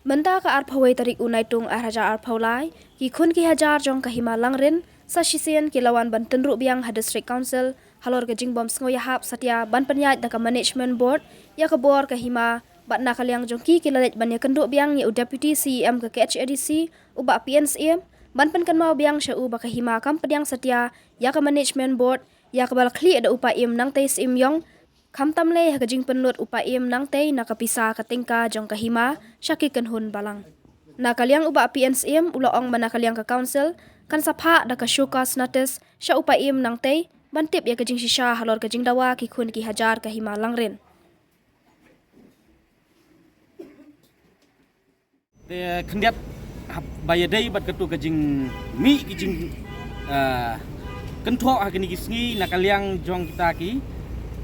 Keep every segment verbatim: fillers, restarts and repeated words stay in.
Mynta ka arphew wei tarik u Naitung ar hajar arphew lai, ki khun ki hajar jong ka Hima Langrin sa shisien ki la wan ban tynruh biang ha District Council halor ka jingbym sngew ïahap satia ban pynïaid da ka Management Board ïa ka bor ka hima, bad na ka liang jong ki ki la leit ban ïakynduh biang ïa u Deputy C E M ka K H A D C, u Bah P N Syiem, ban pynkynmaw biang sha u ba ka hima kam pdiang satia ïa ka Management Board, ïa kaba la khlieh da u Paiem Nangtei Syiemiong, khamtam lei ha ka jingpynlut u Paiem Nangtei na ka pisa ka tyngka jong ka hima sha ki kynhun balang. Na ka liang u Bah P N Syiem u la ong ba na ka liang ka Council kan sa phah da ka show cause notice sha u Paiem Nangtei ban tip ïa ka jingshisha halor ka jingdawa ki khun ki hajar ka Hima Langrin. Te khyndiat hap ba ïadei bad katu ka jingmih ki jing, eh, kynthoh ha kine ki sngi na ka liang jong kita ki,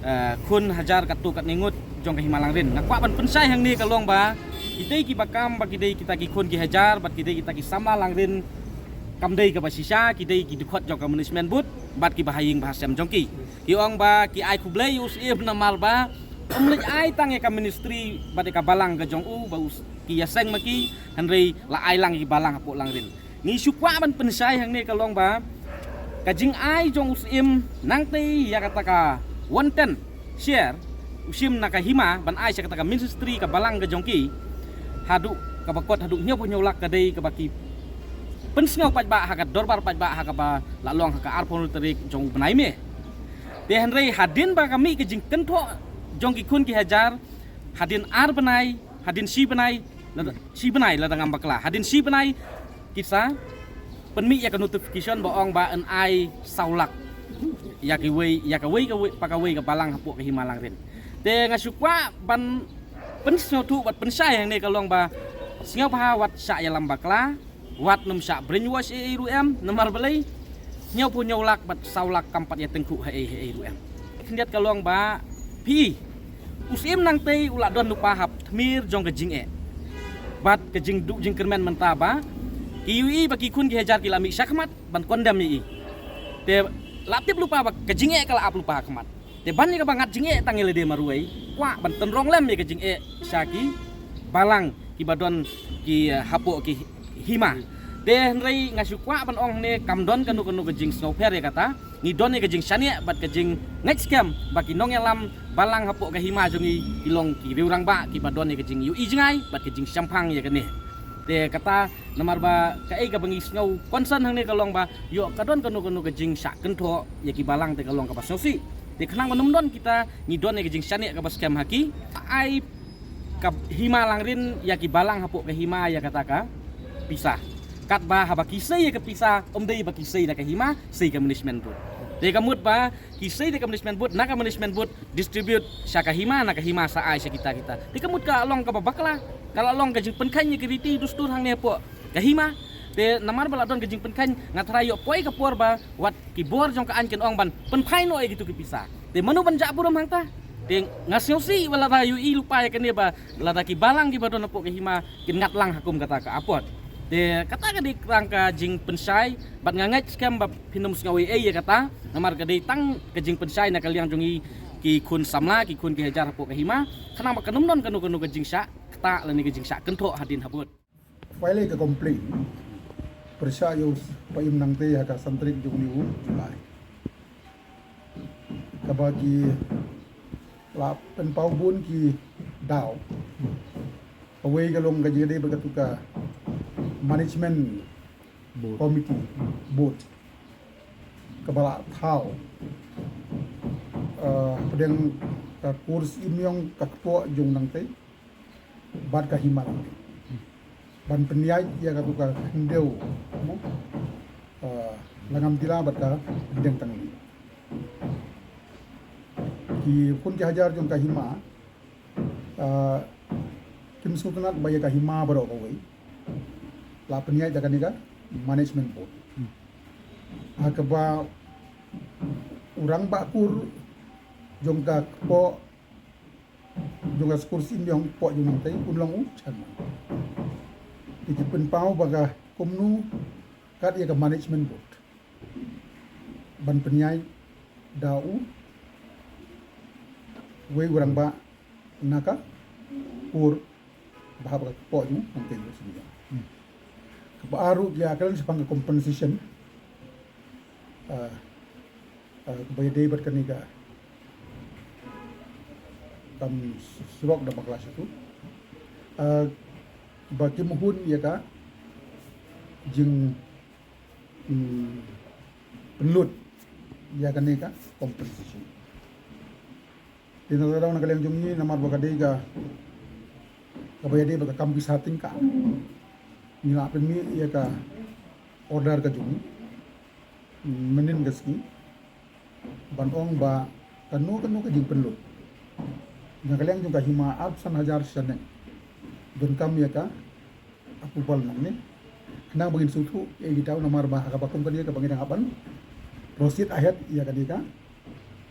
eh, khun hajar katto katne ngut jong ka Hima Langrin. Nga kwah ban pynshai hangne ka long ba kitei kiba kam ba ki dei kita ki khun ki hajar bad ki dei kita ki samla Langrin, kam dei kaba shisha, ki dei ki dkhot jong ka Management Board bad kiba ha ïing ba ha sem jong ki. Ki ong ba ki ai khublei ïa u Syiem namar ba um leit ai tang ïa ka ministry bad ïa ka balang ka jong u ba u s-, ki ïaseng ma ki, hynrei la ai lang ïa ki balang hapoh Langrin. Ngi shu kwah ban pynshai hangne ka long ba ka jingai jong u Syiem Nangtei ïa kata ka one tenth share u shim na ka hima ban ai sha kata ka ministry ka balang ka jong ki, haduh kaba kot haduh hynñiewphew hynñiew lak ka dei kaba ki pynsngew paidbah ha ka dorbar paidbah ha kaba la long ha ka arphew tarik jong u bnai May. Te hynrei hadien ba ka mih ka jingkynthoh jong ki khun ki hajar, hadien ar bnai, hadien shi bnai, lada, shi bnai lada ngam bakla. Hadien shi bnai ki sa pynmih ïa ka notification ba ong ba yn ai saw lak ïa kiwei, ïa kawei, kawei, pa kawei ka balang hapoh ka Hima Langrin. Te nga shu kwah ban pynsngewthuh bad pynshai hangne ka long ba sngewbha wat shah ïalam bakla, wat nym shah brainwash ei ei ruh em, namar balei hynñiewphew hynñiew lak bad saw lak kam pat ïa tyngkhuh ha ei ha ei ruh em. Khyndiat ka long ba phi, u Syiem Nangtei u la don lypa hap tmier jong ka jingeh bad ka jingduh jingkyrmen mynta ba ki ïohi ba ki khun ki hajar ki la mih shakhmat ban condemn ïa i. Te la tip lypa ba ka jingeh ka la ap lypa ha khmat. Te ban ïa kaba ngat jingeh tang ïa lade marwei, kwah ban tynrong lem ïa ka jingeh sha ki balang kiba don ki, eh, hapoh ki hima. Te hynrei nga shu kwah ban ong hangne kam don kano kano ka jingsngewpher ïa kata. Ngi don ïa ka jingshaniah bad ka jingngeit skhem ba ki nongïalam balang hapoh ka hima jong ngi ki long ki riew rangbah kiba don ïa ka jingïohi jngai bad ka jingshemphang ïa kane. Te kata namar ba kaei kaba ngi sngew concern hangne ka long ba ïoh ka don kano kano ka jingshah kynthoh ïa ki balang te ka long kaba sngewsih. Te khnang ba nym don kita ngi don ïa ka jingshaniah kaba skhem ha ki. Ai ka Hima Langrin ïa ki balang hapoh ka hima ïa kata ka pisa. Katba haba ki sei ïa ka pisa, ym dei ba ki sei da ka hima, sei ka Management Board. Te ka mut ba ki sei da ka Management Board, na ka Management Board distribute sha ka hima, na ka hima sa ai sha kita kita. Te ka mut ka long kaba bakla, ka la long ka jingpynkheiñ ïa ka riti dustur hangne hapoh ka hima. Te namar ba la don ka jingpynkheiñ, nga tharai ïoh poi ka por ba wat ki bor jong ka aiñ kin ong ban pynphai noh ïa kitu ki pisa. Te mano ban jah burom hangta? Te nga sngewsih ba lada ïohi lypa ïa kane ba lada ki balang kiba don hapoh ka hima kin ngat lang ha kum kata ka apot. Te kata ka dei tang ka jingpynshai bad nga ngeit skhem ba phin ym sngew ei ei ïa kata. Namar ka dei tang ka jingpynshai na ka liang jong ngi ki khun samla, ki khun ki hajar hapoh ka hima. Khnang ba kan ym don kano kano ka jingshah ktah lane ka jingshah kynthoh hadien habud. File ka complaint pyrshah ïa u Paiem Nangtei ha ka san tarik jong une u July. Kaba ki la pynpaw bun ki daw. Kawei ka long ka jingïadei bad katu ka management committee, board, kaba la thaw, eh, pdeng ka kur Syiem Ïong, ka kpoh jong Nangtei bad ka hima Langrin ban pynïaid ïa katu ka khyndew, mo, eh, Langam Tila bad ka Khyndiang Tangli. Ki khun ki hajar jong ka hima, eh, kim sngewtynnat ba ïa ka hima baroh kawei la pynïaid da kane ka management board. Ha kaba u rangbah kur jong ka kpoh jong ka skur Syiem Ïong, kpoh jong Nangtei, un long u chairman. Te ki pynpaw ba ka kumno kat ïa ka management board ban pynïaid da u wei u rangbah na ka kur Ba hap ka kpoh jong nangtei jong sniang. Kaba ar ruh ïa ka dang shaphang ka compensation. Ah, ah, kaba ïadei bad kane ka kam surok da bakla sha tu. Ah, ba kim hun ïa ka jing, hmm, pynlut ïa kane ka compensation. Te na ka daw na ka liang jong ngi namar ba ka dei ka, kaba ïadei bad ka kam pisa tyngka. Ngi la pynmih ïa ka order ka jong ngi mynhynnin ka sngi ban ong ba kano kano ka jingpynlut na ka liang jong ka hima arphew san hajar shaneng donkam ïa ka approval nangne. Khnang ba ngin sngewthuh ïa kita, namar ba ha kaba kum kane kaba ngi dang hap ban proceed ahead ïa kane ka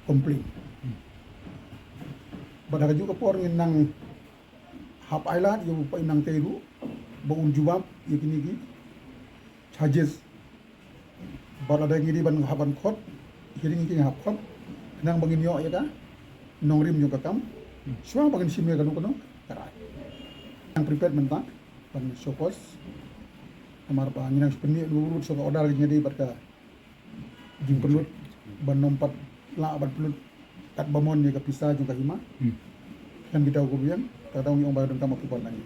complaint. Bad ha kajuh ka por ngin nang hap ailad ïa u paidbah nangtei ruh ba un jubab ïa kine ki charges. Bad lada ngi dei ban hap ban khot hearing, ngi hap khot khnang ba ngin ïoh ïa ka nongrim jong ka kam shuwa ba ngin shim ïa kano kano ka rai. Nang prepared mynta ban show cause. Namar ba ngi nang pynmih ruh shuwa ka order ka jong ngi dei bad ka jingpynlut ban nym pat lah ban pynlut katba mon ïa ka pisa jong ka hima. Kan kita u ku biang, ka dang ong ba donkam approval nangne.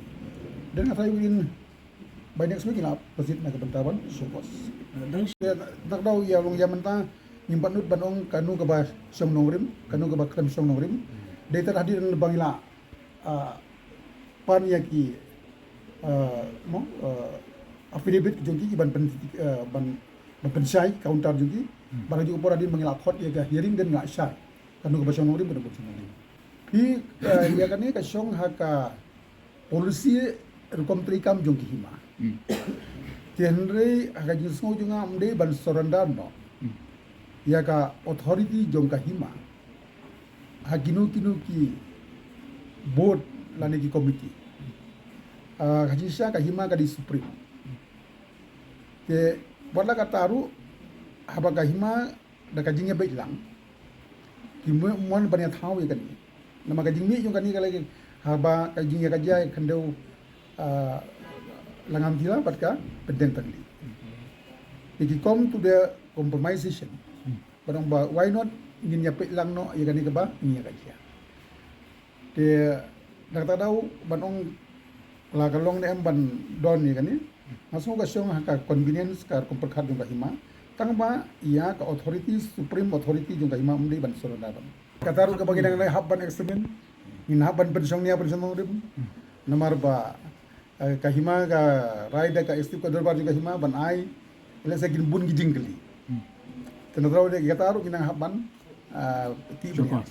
Dan nga tharai within by next week ngi la proceed na ka bynta ban show cause. Dang shi- Ïa, na ka daw ïa long ïa mynta ngim pat nud ban ong kano kaba shong nongrim, kano kaba khlem shong nongrim. Dei tad hadien ba ngi la, ah, pan ïa ki, ah, mo, ah, affidavit jong ki ban pyn, ah, ban, ban pynshai counter jong ki. Bad ha kajuh ka por hadien ba ngi la khot ïa ka hearing, dang ngi la shai kano kaba shong nongrim, kano kaba shong nongrim. Phi, ah, ïa kane ka shong ha ka policy rukom treikam jong ki hima. Te hynrei ha ka jingsngew jong nga ym dei ban surrender noh ïa ka authority jong ka hima ha kino kino ki board lane ki committee. Ah, ha jingshisha ka hima ka dei supreme. Te wat la katta ruh haba ka hima da ka jingïabeit lang, ki mon ban ïathaw ïa kane. Namar ka jingmih jong kane ka la haba ka jingïakajia khyndew, ah, Langhamtylla bad ka Pyndenthangli. Te ki come to the compromisation. Ba dang ba why not ngin ïapeit lang noh ïa kane kaba ngi ïakajia. Te na kata daw ban ong la ka long ne em ban don ïa kane. Nga sngew ka shong ha ka convenience ka rukom pyrkhat jong ka hima. Tang ba ïa ka authority, supreme authority jong ka hima ym dei ban surrender ban. Kata ruh kaba ngi dang hap ban examine. Ngin hap ban pynshong nia pynshong nongrim. Namar ba, eh, ka hima ka rai da ka executive ka dorbar jong ka hima ban ai. Lehse kin bun ki jingkylli. Te na ka daw de kata ruh ngi nang hap ban, ah, ti ban.